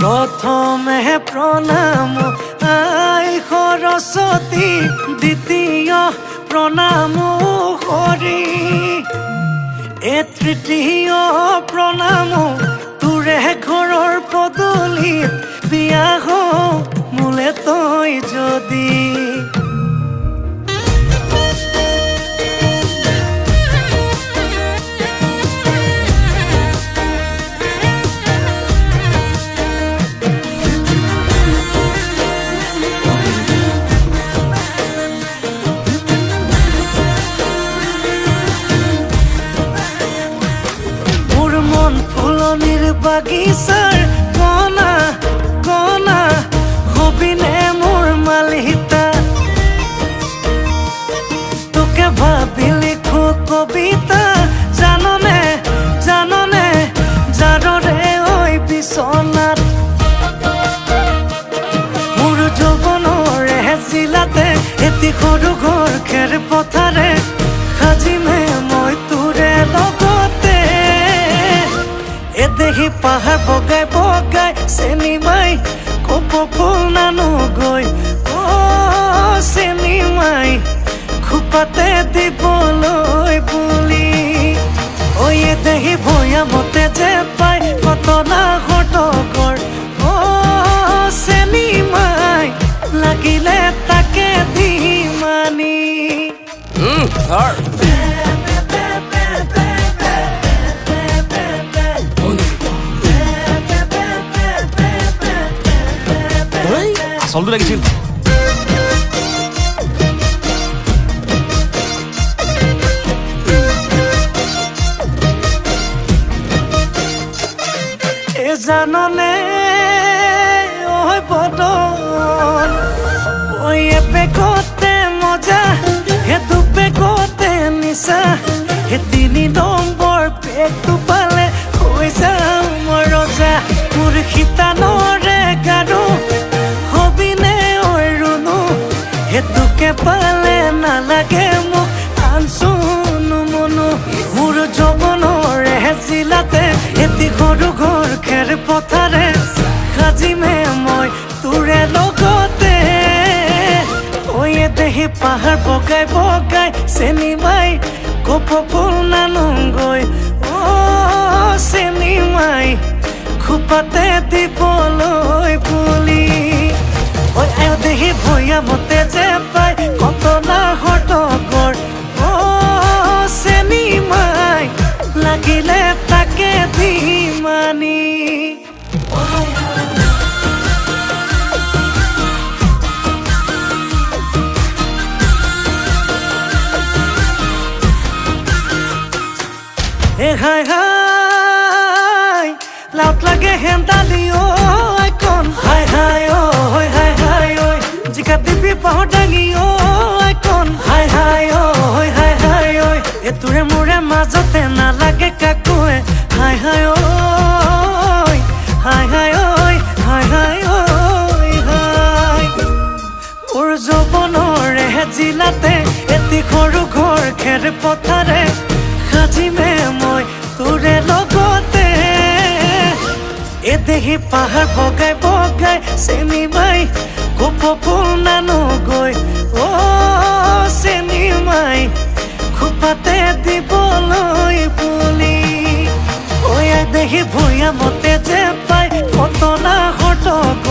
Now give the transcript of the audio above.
প্ৰথমে প্ৰণাম আই সৰস্বতী, দ্বিতীয় প্ৰণাম হৰি, এ তৃতীয় প্ৰণাম তোৰে ঘৰৰ পদূলিত বিয়া হওঁ মোলে তই যদি। মোৰ মন ফুলনিৰ বাগিচাৰ কণা কণা, হবিনে মোৰ মালিতা, তোকে ভাবি লিখো কবিতা, জাননে জাননে জাৰৰে ঐ বিচনাত। মোৰ যৌৱনৰে জিলাতে এটি সৰু ঘৰ খেৰ পথাৰে সাজিমে মই তোৰে লগতে। এ দেহি পাহাৰ বগাই বগাই চেনিমাই কপৌ ফুল নানো গৈ, অ চেনিমাই খোপাতে দিবলৈ বুলি। ঐ এ দেহি ভৈয়ামতে যে পাই কটনা ঘটকৰ, অ চেনিমাই লাগিলে তাকে দিমানি। ধৰ। আচলটো লাগিছিল। এ জাননে ঐ বদন, ঐ এপেকতে মজা, হে দুপেকতে নিচা, হে 3 নম্বৰ পেকটো পালে হৈ যাওঁ মই ৰজা। মোৰ শিতানৰে গাৰু হবিনে ঐ ৰুণু, সেইটোকে পালে নালাগে মোক আনচোনো মনো। মোৰ যৌৱনৰে জিলাতে এটি সৰু ঘৰ খেৰ পথাৰে সাজিমে মই তোৰে লগতে। ঐ এ দেহি পাহাৰ বগাই বগাই চেনিমাই কপৌ ফুল নানো গৈ, অ চেনিমাই খোপাতে দিবলৈ বুলি। ঐ আয়ো দেহি ভৈয়ামতে যে পাই কটনা ঘটকৰ, অ চেনিমাই লাগিলে তাকে দিমানি। এ হাই হাই লাউট লাগে হেন্দালি ঐ কন, হাই হাই ঐ হাই হাই ঐ জিকা দিবি বাঁহ দাঙি ঐ কন, হাই হাই ঐ হাই হাই ঐ এ তোৰে মোৰে মাজতে নালাগে কাকোৱে, হাই হাই ঐ হাই হাই ঐ হাই হাই ঐ হাই। মোৰ যৌৱনৰে জিলাতে এটি সৰু ঘৰ খেৰ পথাৰে সাজিমে মই তোৰে লগতে। এ দেহি পাহাৰ বগাই বগাই চেনিমাই কপৌ ফুল নানো গৈ, অ চেনিমাই খোপাতে দিবলৈ বুলি। ঐ আই দেহি ভৈয়ামতে যে পাই কটনা ঘটকৰ,